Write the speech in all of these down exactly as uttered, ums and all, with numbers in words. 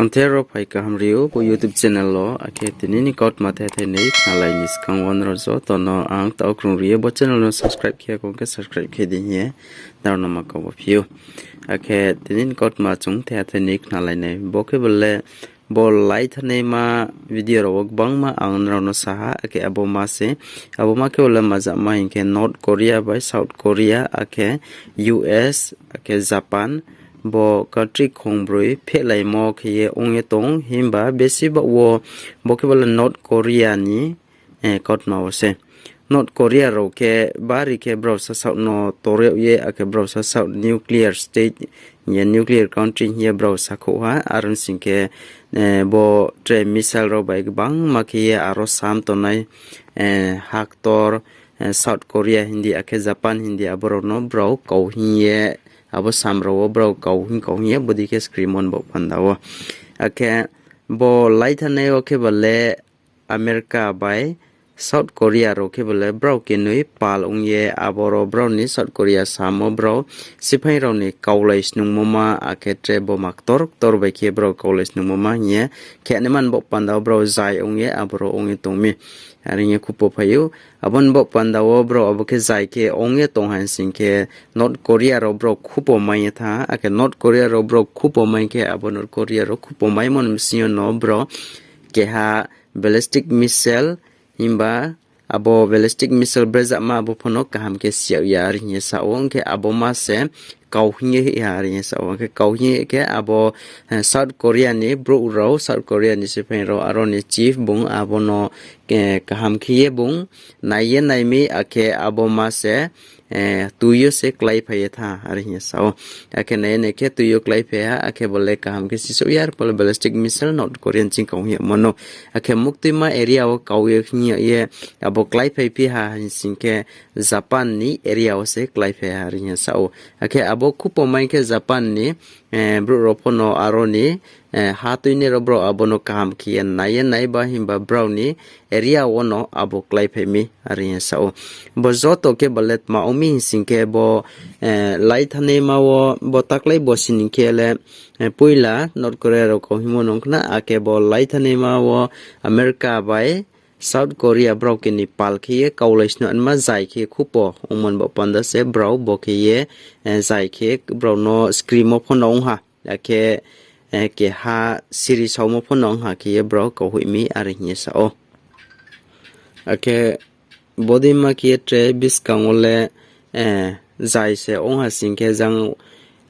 Ang the ro phai kaham ri ou bo YouTube channel wo, akhe tini ni kautma the thai ni khnalai ni skang wo nrao joto no ang taoh krung ri ye bo channel no subscribe khe ya kong khe subscribe khe di hing ye nrao no ma kabo phi ou. Akhe tini ni kautma chung the thai ni khnalai nai bo khe bo le bo lai thanaima video rao wo gbangma ang nrao no sa ha, akhe abo ma se, abo ma khe bo le majama hing khe North Korea bai South Korea, akhe U S, akhe Japan, bo country khongbroi phehlaimo khe ye ong ye tong, himba besi baoh wo bo khe bo le North Korea ni kautma wo se. North Korea rao khe bari khe brao sasaoh no tor yag ye, akhe brao sasaoh nuclear state hing ye, nuclear country hing ye brao sakhouh ha, are ong sing khe bo tre missile rao bai gbangma khe ye aro sam tongnai, haktor, South Korea hing di, akhe Japan hing di, abo rao no brao kau hing ye, abo sam rao wo brao kau hing kau hing ye bodei khe scream on baoh panda wo. Akhe bo lai thanai wo khe bo le America bai South Korea rao khe bo le brao kenoi pal ong ye, aboro brao ni South Korea samo brao siphaing rao ni kaulai snungmo ma, akhe tre boma ktor ktor bai khe brao kaulai snungmo ma hing ye khe nai man baoh panda wo brao zai ong ye aboro ong ye tong mi. Are hing ye khupo phai ou. Abo ni baoh panda wo brao abo khe zai khe ong ye tong ha sing khe North Korea rao brao khupo mai ye thanng ha, akhe North Korea rao brao khupo mai khe abo North Korea rao khupo maimo ni bsing yo no brao keha ballistic missile, himba abo ballistic missile brezama abo pho no kaham khe si yag ya are hing ye sa ou, ong khe abo ma se kau hing ye ha are hing ye sa ou, ong khe kau hing ye khe abo South Korea ni brouh rao, South Korea ni siphaing rao, aro ni chief bung abo no kaham khe ye bung nai ye nai mi, akhe abo ma se tui yo se kláiphai ye thanng ha are hing ye sa ou. Akhe nai ye nai khe tui yo kláiphai ha, akhe bo le kaham khe sisouh ya, arphuh le ballistic missile North Korea ni ching kau hing yagmo no. Akhe muktuima area wo kau ye hing yag ye abo kláiphai phi ha hing sing khe Japan ni area wo se kláiphai ha are hing ye sa ou. Akhe abo khupo mai khe Japan ni brouh rao pho no aro ni ha tuinai rao brao abo no kaham khe ye nai ye nai ba himba brao ni area wo no abo kláiphai mi are hing ye sa ou. Bo joto khe bo le tma ong mi hing sing khe bo lai thanaima wo bo taklái bo sini khe le poila North Korea rao kau hingmo nung khna, akhe bo lai thanaima wo America bai South Korea brao khe ni pal khe ye kaulai snu anma zai khe khupo ongmo ni baoh panda se brao bo khe ye zai khe brao no scream wo pho no ong ha, akhe keha siri saomo pho no ong ha khe ye brao kauhoih mi are hing ye sa ou. Akhe bodeima khe ye tre buskang wo le zai se ong ha sing khe jang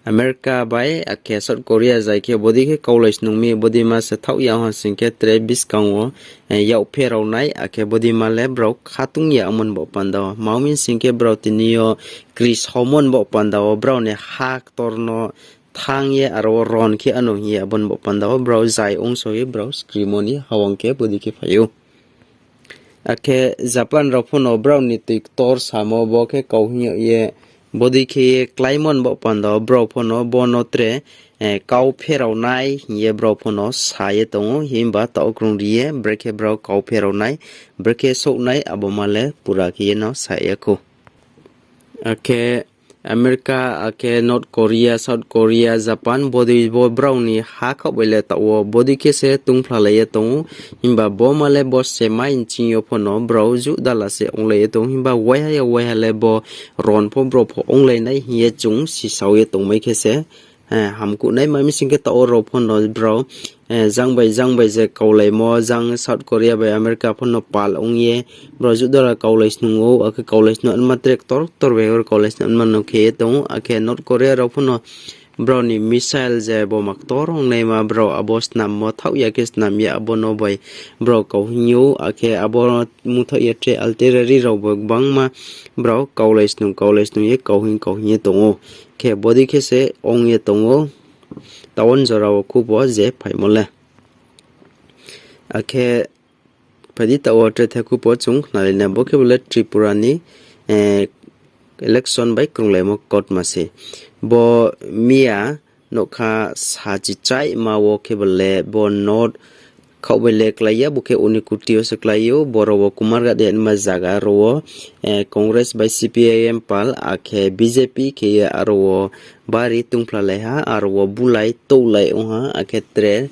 America bai akhe South Korea zai khe bodei khe kaulai snung mi, bodeima se thaoh ya ong ha sing khe tre buskang wo yak pherao nai, akhe bodeima le brao khatung ya ongmo ni baoh panda wo. Tma ong mi sing khe brao tini yo kri saomo ni baoh panda wo brao ni ha ktor no thanng ye aro wo ron khe ano hing ye abo ni baoh panda wo brao zai ongso ye brao scream wo ni hawang khe bodei khe phai ou. Akhe Japan rao pho no brao ni tui ktor samo bo khe kau hing yag ye bodei khe ye kláimo ni baoh panda wo brao pho no bo no tre kau pherao nai hing ye brao pho no sa ye tong ou, himba taoh krung ri ye brekhe brao kau pherao nai, brekhe souh nai abo ma le pura khe ye no sa ya khou. Akhe America, akhe North Korea, South Korea, Japan, bodei bo brao ni ha khaoh bai le taoh wo bodei khe se tungphlalai ye tong ou. Himba bo ma le bo semai nching yo pho no brao juh dala se onglai ye tong ou. Himba waiha ya waiha le bo ron pho brao pho onglai nai hing ye chung sisao ye tongmai khe se hamkuh nai. Tma mi sing khe taoh wo rao pho no brao jang bai jang bai je kaulaimo, jang South Korea bai America pho no pal ong ye brao juh dala kaulai snung ou, akhe kaulai snung anma tre ktor ktor bai oro kaulai snung anma no khe ye tong ou, akhe North Korea rao pho no brao ni missile je boma ktor ongnaima brao abo snammo thaoh ya khe snam ya abo no bai brao kau hing ou, akhe abo mungthaoh ya tre artillery rao bo gbangma brao kaulai snung kaulai snung ye kau hing kau hing ye tong ou. Khe bodei khe se ong ye tong ou, taoh wo jora wo khupo je phaimo le. Akhe phai di taoh wo tre the khupo chung khnalai na, bo khe bo le Tripura ni election bai krunglaimo kautma se. Bo miya nougkha sachi chaima wo khe bo le bo North khaoh bai le klái ya, bo khe Unakoti yo se klái ou, boro wo Kumarghat hingma zaga aro wo Congress bai C P I M pal akhe B J P khe ye aro wo bari tungphlalai ha, aro wo bulai touhlai ong ha, akhe tre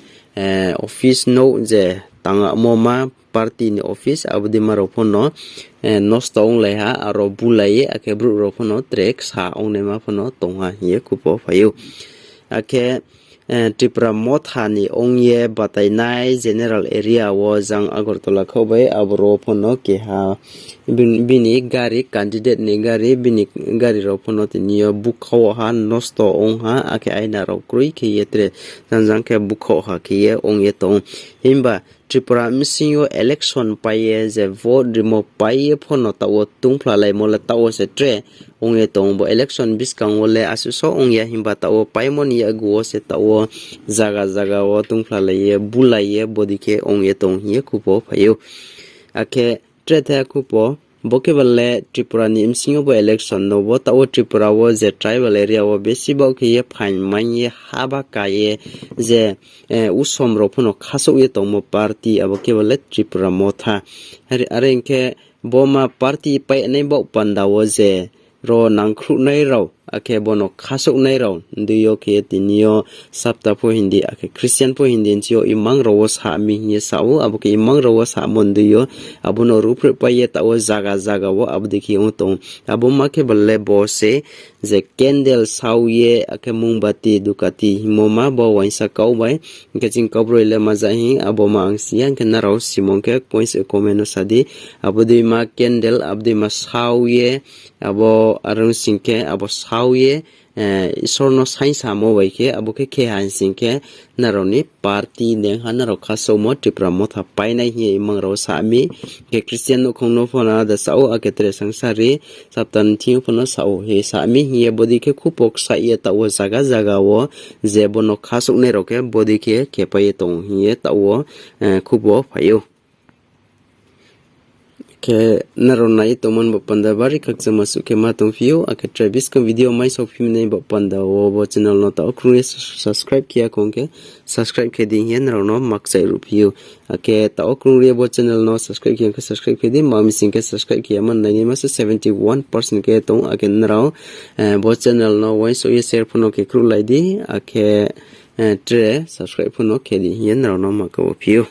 office nouh je tangmo ma party ni office abo deima rao pho no nosto onglai ha, aro bulai ye akhe brouh rao pho no tre ksa ongnaima pho no tong ha hing ye khupo phai ou. Akhe Tipra Motha ni ong ye batainai general area wo jang Agartala khaoh bai abo rao pho no keha bini gari, candidate ni gari, bini gari rao pho no tini yo bukhaoh ha, nosto ong ha, akhe aina rao kroi khe ye tre jang jang khe bukhaoh ha khe ye ong ye tong ou. Himba Tripura bsing yo election pai ye je vote rimo pai ye pho no taoh wo tungphlalaimo le taoh wo se tre ong ye tong ou. Bo election buskang wo le asuh so ong ya, himba taoh wo paimo ni yakgu wo se taoh wo zaga zaga wo tungphlalai ye, bulai ye, bodei khe ong ye tong hing ye khupo phai ou. Akhe tre the khupo, bo khe ba le Tripura ni bsing yo bo election no bo taoh wo Tripura wo je tribal area wo besi baoh khe ye phaing maing ye haba ka ye je usom rao pho no khasouh ye tongmo party abo khe ba le Tripura Motha. Are hing khe bo ma party painai baoh panda wo je ro nangkhruhnai rao, akhe bo no khasouhnai rao dei yo khe ye tini yo Sapta pho hing di, akhe Christian pho hing di, nchi yo imang rao wo sa mi hing ye sa ou, abo khe imang rao wo samo dei yo, abo no ruhphreh pai ye taoh wo zaga zaga wo abo dei khe ong tong ou. Abo ma khe ba le bo se je candle sau ye, akhe mungbati, dukati hingmo ma bo uaingsa kau bai, hing khe ching kaubroi le ma ja hing, abo ma ang si ya, hing khe nrao simung khe points comment no sa di. Abo deima candle, abo deima sau ye, abo are ong sing khe abo sau ye, Isor no saing samo bai khe abo khe khe ha hing sing khe, nrao ni party dei ha nrao khasouhmo Tripura Motha painai hing ye imang rao sa mi. Khe Christian nouhkhong no pho no ada sa ou, akhe tre sangsari Sapta ni thing yo pho no sa ou, he sa mi hing ye bodei khe khupo ksaih ye taoh wo zaga zaga wo je bo no khasouhnai rao khe bodei khe khepai ye tong hing ye taoh wo khupo phai ou. Khe nrao nai ye tongmo ni bo panda bari khakchangma suh khe ma tongphi ou, akhe tre buskang video mai saophi mani bo panda wo bo channel no taoh krung ye subscribe khe ya khong khe subscribe khe di hing ye nrao no makchai ruhphi ou. Akhe taoh krung ye bo channel no subscribe khe ya khe subscribe khe di, ma mi sing khe subscribe khe ya man nainaima se seventy one percent khe tong, akhe nrao bo channel no uaingsouh ye share pho no khe khruhlai di, akhe tre subscribe pho no khe di hing ye nrao no ma kabo phi ou.